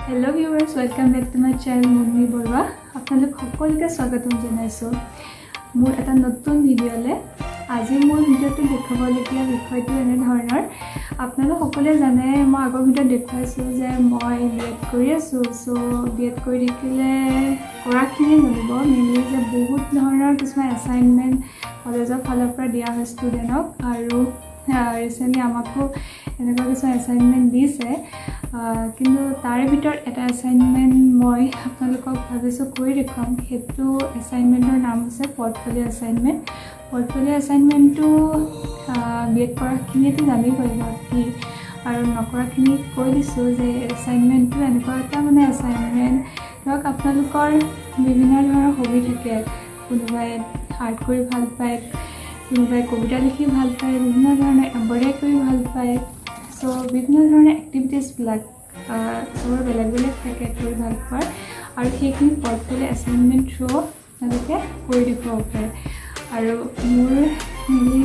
Hello viewers, welcome back to my channel Munmi Barua. আপোনালোক সকলোকে স্বাগতম জনাইছোঁ মোৰ এটা নতুন ভিডিঅ'লৈ। আজি মোৰ ভিডিঅ'টোত দেখুৱাবলগীয়া বিষয়টো এনেধৰণৰ। আপোনালোক সকলোৱে জানে, মই আগৰ ভিডিঅ'ত দেখুৱাইছোঁ যে মই বি এড কৰি আছোঁ। চ' বি এড কৰি থাকিলে কৰাখিনিয়ে জানিব মেইনলি যে বহুত ধৰণৰ কিছুমান এছাইনমেণ্ট কলেজৰ ফালৰ পৰা দিয়া হয় ষ্টুডেণ্টক আৰু ৰিচেণ্টলি আমাকো এনেকুৱা কিছুমান এছাইনমেণ্ট দিছে। কিন্তু তাৰে ভিতৰত এটা এছাইনমেণ্ট মই আপোনালোকক ভাবিছোঁ কৰি দেখুৱাম। সেইটো এছাইনমেণ্টৰ নাম হৈছে পৰ্টফলিঅ' এছাইনমেণ্ট। পৰ্টফলিঅ' এছাইনমেণ্টটো বি এড কৰাখিনিয়েতো জানিবই বাৰু কি আৰু নকৰাখিনিক কৈ দিছোঁ যে এছাইনমেণ্টটো এনেকুৱা এটা মানে এছাইনমেণ্ট, ধৰক আপোনালোকৰ বিভিন্ন ধৰণৰ হবি থাকে। কোনোবাই আৰ্ট কৰি ভাল পায়, কোনোবাই কবিতা লিখি ভাল পায়, বিভিন্ন ধৰণৰ এম্ব্ৰইডাৰী কৰি ভাল পায়। চ' বিভিন্ন ধৰণৰ এক্টিভিটিছবিলাক চবৰে বেলেগ বেলেগ থাকে কৰি ভাল পোৱাৰ আৰু সেইখিনি পৰ্টফলিঅ' এছাইনমেণ্ট থ্ৰু তেওঁলোকে কৰি দেখুৱাব পাৰে। আৰু মোৰ মেইনলি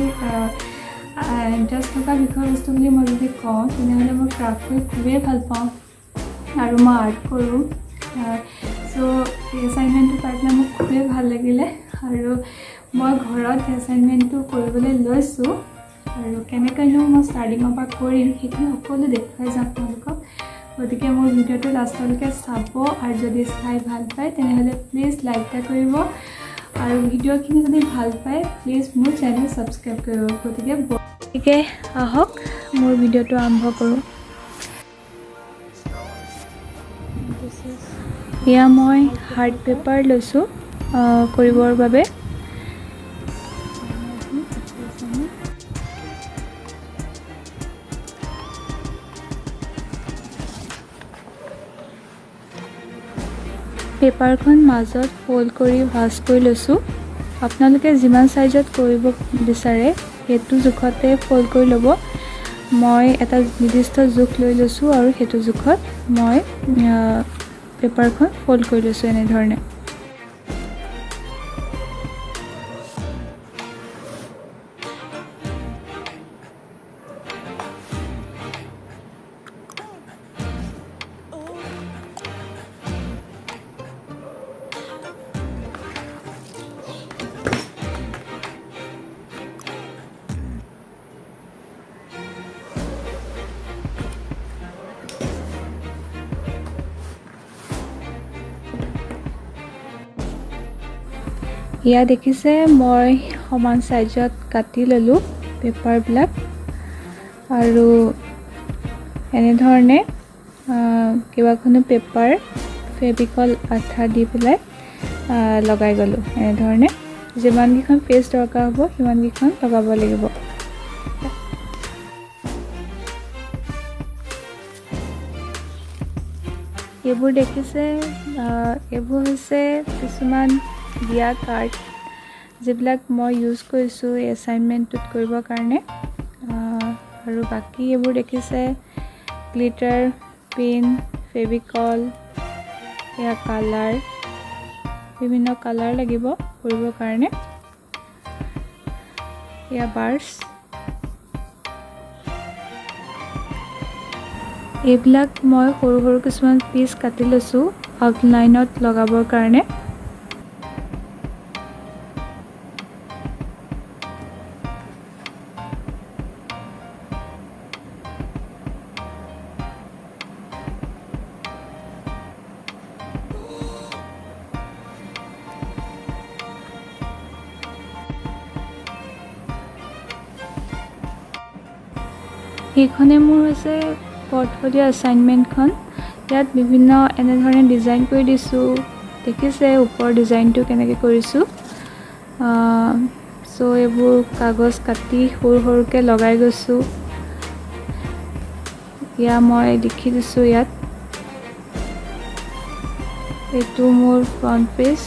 ইণ্টাৰেষ্ট থকা বিষয়বস্তু বুলি মই যদি কওঁ, তেনেহ'লে মই ক্ৰাফ্ট কৰি খুবেই ভাল পাওঁ আৰু মই আৰ্ট কৰোঁ। চ' এই এছাইনমেণ্টটো পাই পেলাই মোক খুবেই ভাল লাগিলে আৰু মই ঘৰত এছাইনমেণ্টটো কৰিবলৈ লৈছোঁ আৰু কেনেকৈনো মই ষ্টাৰ্টিঙৰ পৰা কৰিম, সেইখিনি সকলো দেখুৱাই যাম আপোনালোকক। গতিকে মোৰ ভিডিঅ'টো লাষ্টলৈকে চাব আৰু যদি চাই ভাল পায়, তেনেহ'লে প্লিজ লাইক এটা কৰিব আৰু ভিডিঅ'খিনি যদি ভাল পায়, প্লিজ মোৰ চেনেল ছাবস্ক্ৰাইব কৰিব। গতিকে আহক, মোৰ ভিডিঅ'টো আৰম্ভ কৰোঁ। This is এয়া মই হাৰ্ড পেপাৰ লৈছোঁ কৰিবৰ বাবে। আমি পেপাৰখন মাজত ফ'ল্ড কৰি ভাঁজ কৰি লৈছোঁ। আপোনালোকে যিমান চাইজত কৰিব বিচাৰে, সেইটো জোখতে ফ'ল্ড কৰি ল'ব। মই এটা নিৰ্দিষ্ট জোখ লৈ লৈছোঁ আৰু সেইটো জোখত মই পেপাৰখন ফ'ল্ড কৰি লৈছোঁ এনেধৰণে। এয়া দেখিছে, মই সমান চাইজত কাটি ল'লোঁ পেপাৰবিলাক আৰু এনেধৰণে কেইবাখনো পেপাৰ ফেভিকল আঠা দি পেলাই লগাই গ'লোঁ। এনেধৰণে যিমানকেইখন পেজ দৰকাৰ হ'ব, সিমানকেইখন লগাব লাগিব। এইবোৰ দেখিছে, এইবোৰ হৈছে কিছুমান দিয়া কাৰ্ড, যিবিলাক মই ইউজ কৰিছোঁ এই এছাইনমেণ্টটোত কৰিবৰ কাৰণে। আৰু বাকী এইবোৰ দেখিছে গ্লিটাৰ পেন, ফেভিকল, এয়া কালাৰ, বিভিন্ন কালাৰ লাগিব কৰিবৰ কাৰণে। এয়া ব্ৰাছ। এইবিলাক মই সৰু সৰু কিছুমান পিচ কাটি লৈছোঁ আউটলাইনত লগাবৰ কাৰণে। সেইখনে মোৰ হৈছে পৰ্টফলিঅ' এছাইনমেণ্টখন। ইয়াত বিভিন্ন এনেধৰণে ডিজাইন কৰি দিছোঁ। দেখিছে ওপৰৰ ডিজাইনটো কেনেকৈ কৰিছোঁ। চ' এইবোৰ কাগজ কাটি সৰু সৰুকৈ লগাই গৈছোঁ। এয়া মই লিখি দিছোঁ ইয়াত। এইটো মোৰ ফ্ৰণ্ট পেজ,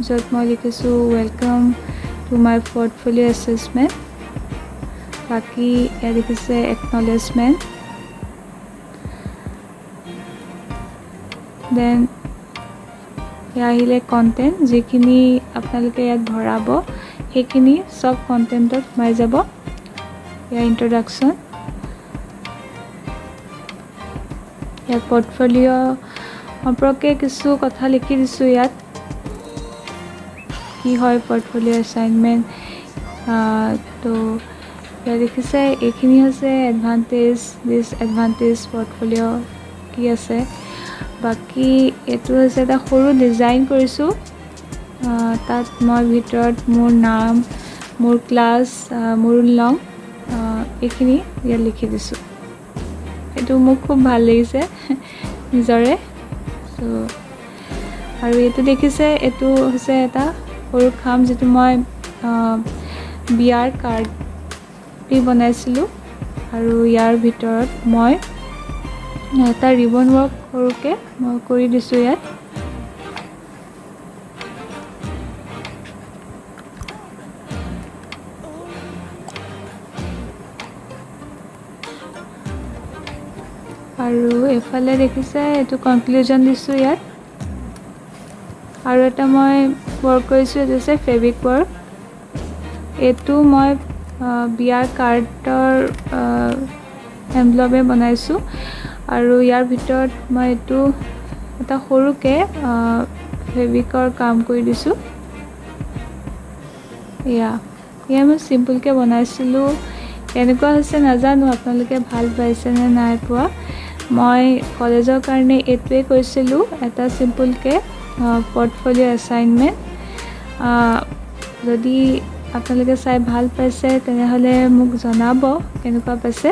য'ত মই লিখিছোঁ "Welcome to my portfolio assessment"। বাকী ইয়াত দেখিছে একনলেজমেণ্ট, then এয়া আহিলে কণ্টেণ্ট। যিখিনি আপোনালোকে ইয়াত ভৰাব, সেইখিনি চব কণ্টেণ্টত সোমাই যাব। এয়া ইণ্ট্ৰডাকশ্যন। ইয়াত পৰ্টফলিঅ' সম্পৰ্কে কিছু কথা লিখি দিছোঁ। ইয়াত কি হয় পৰ্টফলিঅ' এছাইনমেণ্ট। তো ইয়াত দেখিছে, এইখিনি হৈছে এডভান্টেজ, ডিছএডভান্টেজ, পৰ্টফলিঅ' কি আছে। বাকী এইটো হৈছে এটা সৰু ডিজাইন কৰিছোঁ। তাত মই ভিতৰত মোৰ নাম, মোৰ ক্লাছ, মোৰ লং, এইখিনি ইয়াত লিখি দিছোঁ। এইটো মোক খুব ভাল লাগিছে নিজৰে। চ' আৰু এইটো দেখিছে, এইটো হৈছে এটা সৰু খাম, যিটো মই বিয়াৰ কাৰ্ড দি বনাইছিলোঁ আৰু ইয়াৰ ভিতৰত মই এটা ৰিবন ৱৰ্ক সৰুকৈ মই কৰি দিছোঁ ইয়াত। আৰু এইফালে দেখিছে, এইটো কনক্লুজন দিছোঁ ইয়াত। আৰু এটা মই ৱৰ্ক কৰিছোঁ, এইটো হৈছে ফেব্ৰিক ৱৰ্ক। এইটো মই বিয়াৰ কাৰ্ডৰ এনভলপে বনাইছোঁ আৰু ইয়াৰ ভিতৰত মই এইটো এটা সৰুকৈ ফেব্ৰিকৰ কাম কৰি দিছোঁ। এয়া মই চিম্পুলকৈ বনাইছিলোঁ। কেনেকুৱা হৈছে নাজানো, আপোনালোকে ভাল পাইছেনে নাই পোৱা। মই কলেজৰ কাৰণে এইটোৱে কৰিছিলোঁ, এটা চিম্পুলকৈ পৰ্টফলিঅ' এছাইনমেণ্ট। যদি আপোনালোকে চাই ভাল পাইছে, তেনেহ'লে মোক জনাব কেনেকুৱা পাইছে।